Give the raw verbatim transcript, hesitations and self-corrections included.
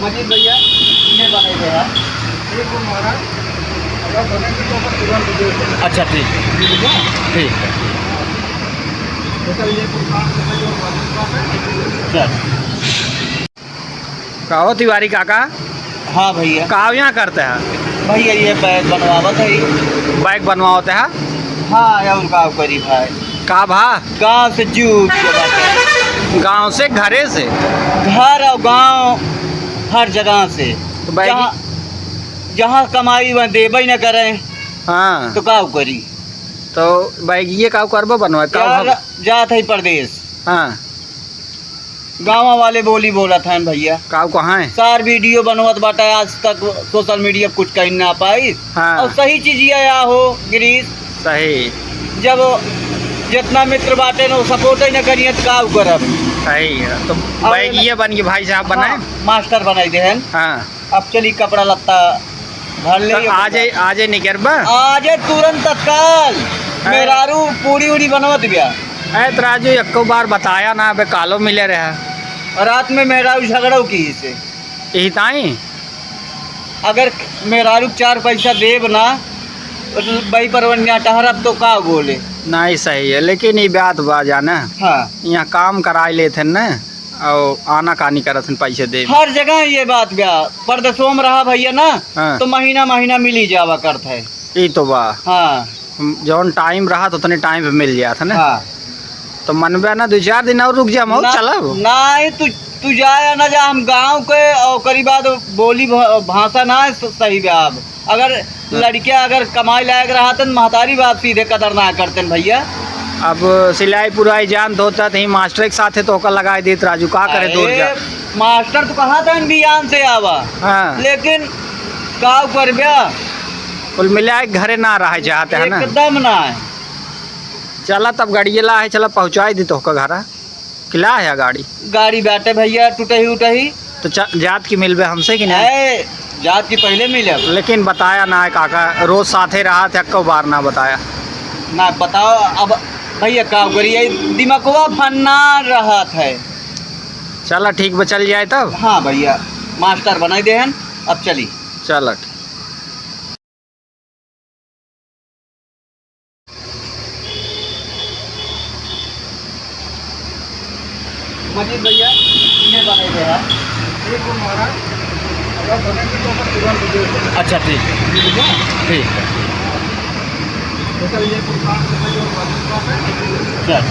मजीद भैया, ये बनाई दे यार। ये को मारा, अगर बने तो ओकर तुरंत दे दे। अच्छा, ठीक है। ठीक है? ठीक है। तो चल, ये को काम से जो बात है। चल। का हो तिवारी काका? हाँ भैया। का यहाँ करते हैं? भैया, ये बैग बनवावत है। बैग बनवावत है? हाँ, और का करी भाई? का भा? गाँव से जूट के बाटे। गाँव से, घरे से? घर और गाँव, हर जगह से। तो बैग जहाँ, जहाँ कमाई वहाँ देबे न करें, हाँ। तो का करी? तो बैगिए का करबो बनवा, का यार, भा? जात है परदेस। हाँ। गाँव वाले बोली बोलत हैं भैया। का कहाँ है? सार वीडियो बनवत बाटे, आज तक सोशल मीडिया कुछ कहीं ना पाई। हाँ। और सही चीज ये आया हो गिरीश। सही। जब जितना मित्र बाटे न, वो सपोर्ट ही न करिए, तो का करब? सही है। तो और बैगिए बन के भाई साहब बनाए? हाँ, मास्टर बनाई देहन। हाँ। अब चली कपड़ा लत्ता भर ले। तो आजे, आजे निकरबा? आजे तुरंत तत्काल। अरे। मेहरारू पूड़ी उड़ी बनवत बिया। अरे तो राजू, एको बार बताया ना, अबे कालो मिले रहा। रात में मेहरारू झगड़ो की से। यही ताई? अगर मेहरारू चार पैसा देब ना, तो बई परवनिया टहरब तो का बोले? नहीं, सही है, लेकिन ये बात बा जाना। हाँ। यहाँ काम कराए लेत हैं ना, और आनाकानी करत हैं पैसे दे। हर जगह ये बात बा, परदेसों में रहा भैया ना, हाँ। तो महीना महीना मिली जावा करत है। ई तो बा। हाँ। जौन टाइम रहत, उतने टाइम पे मिल जात है ना। हाँ। तो मनबे ना, दो चार दिन और रुक जा, हम और ना, चलब। नहीं, तू, तू जाए ना जा, हम गाँव के, और ओकरी बाद बोली भ-, भाषा ना है स-, सही बा। अब अगर हाँ। लड़किया अगर कमाई लायक रहत, तो महतारी बाप सीधे कदर ना करते भैया। अब सिलाई पुराई जानत होता, तो ही मास्टर के साथे तो ओकर लगाए देत राजू, का करे दूर जा। अरे, मास्टर तो कहा था बियान से आवा, हाँ। लेकिन का करबे? कुल मिला के घरे ना रहे चाहते हैं ना? एकदम ना है। चला तब गाड़िए ला है, चला पहुँचाई दी तोहका घरा। किला है गाड़ी? गाड़ी बाटे भैया, टूटही उटही। तो च-, जात की मिलबे हमसे कि नहीं? ए, जात की पहले मिले। लेकिन बताया ना है काका, रोज साथे रहा था, एको बार ना बताया। ना बताओ अब भैया, का करिए, दिमागवा फन्ना रहत है। चला ठीक बा, चल जाए तब। हाँ भैया, मास्टर बनाई देहन, अब चली। चला ठीक। मजीद भैया, ये बनाई दे यार। एक को मारा, अगर बने की तो ओकर तुरंत दे दे। अच्छा, ठीक है। ठीक है? ठीक है। तो चल, ये कुछ काम करना जो बात है। चल।